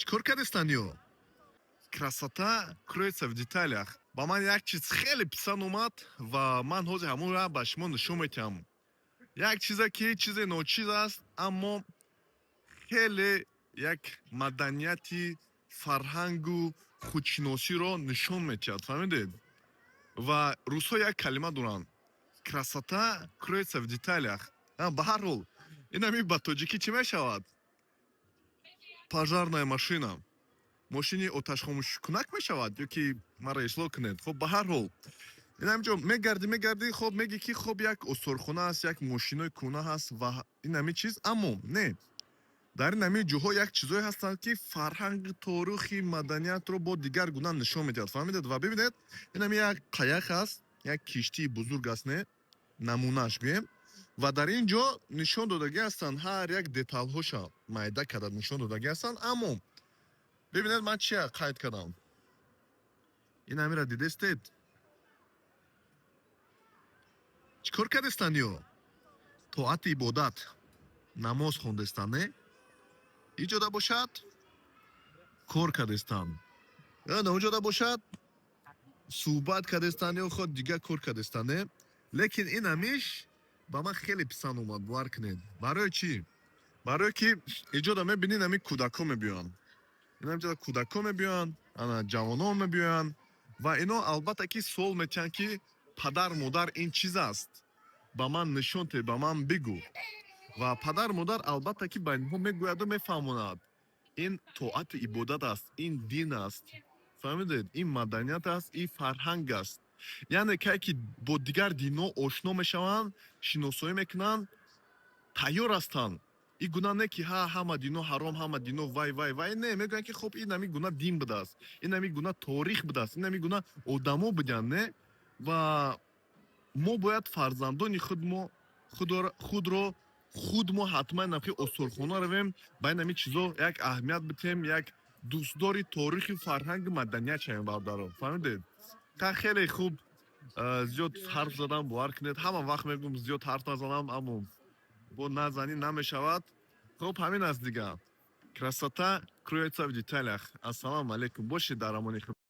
Чӣ кор кардестанд ё? Красота кроется в деталях. Ба ман як чиз хеле писанд омад ва ман ҳозир ҳамонро ба шумо нишон медиҳам. Як чизе, ки чизе ночиз аст, аммо хеле як маданияти, фарҳангу худшиносиро нишон медиҳад, фаҳмидед? Ва русҳо як калима доранд: красота кроется в деталях. Ба ҳар ҳол, инами ба тоҷикӣ чӣ мешавад? Пожарная машина, мошини оташхомӯшкунак мешавад ё ки маро ислоҳ кунед. Хоб, ба ҳар ҳол, ин ҳаминҷо мегардӣ, мегардӣ, хоб, мегӣ, ки хоб, як осорхона аст, як мошинои кӯна ҳаст ва ин ҳамин чиз. Аммо не, дар ин ҳамин ҷоҳо як чизое ҳастанд, ки фарҳанги, торихи, маданиятро бо дигар гуна нишон медиҳад, фаҳмидед? Ва бибинед, ин ҳами як қаяқ аст, як киштии бузург аст, не, намунааш гӯем. Ва дар ин ҷо нишон додагӣ ҳастанд, ҳар як деталҳоша майда карда нишон додагӣ ҳастанд. Аммо бибинед, ман чия қайд кардам. Ин ҳамира дидестед? Чӣ кор кардестанд ё? Тоати ибодат, намоз хондестанд, не? Иҷода бошад, кор кардестанд, наоҷода бошад, суҳбат кардестанд ё худ дигар кор кардестанд, не? Лекин ин ҳамиш ба ман хеле писанд омад, бовар кунед. Барои чӣ? Барое ки иҷода мебинед, ҳамин кӯдакҳо мебиёянд, ин ҳамҷода кӯдакҳо мебиёянд, ана ҷавонон мебиёянд ва ино албатта ки суол метиҳанд, ки падар, модар, ин чиз аст, ба ман нишон те, ба ман бигӯ. Ва падар, модар албатта ки ба инҳо мегӯяду мефаҳмонад: ин тоату ибодат аст, ин дин аст, фаҳмидед, ин маданият аст, ин фарҳанг аст. Яъне кай ки бо дигар динҳо ошно мешаванд, шиносоӣ мекунанд, тайёр ҳастанд. Ин гуна не, ки ҳа, ҳама дино ҳаром, ҳама дино вай, вай, вай. Не, мегӯянд, ки хуб, ин ҳамин гуна дин будааст, ин ҳамин гуна торих будааст, ин ҳамин гуна одамо буданд, не? Ва мо бояд фарзандони худмо худро худ мо ҳатман намхи осорхона равем, ба ин ҳамин чизо як аҳамият бидиҳем, як дӯстдори торихи, фарҳанги, маданият шавем, бародарон, фаҳмидед? Ха, хеле хуб. Зиёд ҳарф задам, бовар кунед, ҳама вақт мегӯм зиёд ҳарф назанам, аммо бо назанӣ намешавад. Хуб, ҳамин аст дига. Красота кроется в деталях. Ассалому алайкум, бошед дар амони Худо.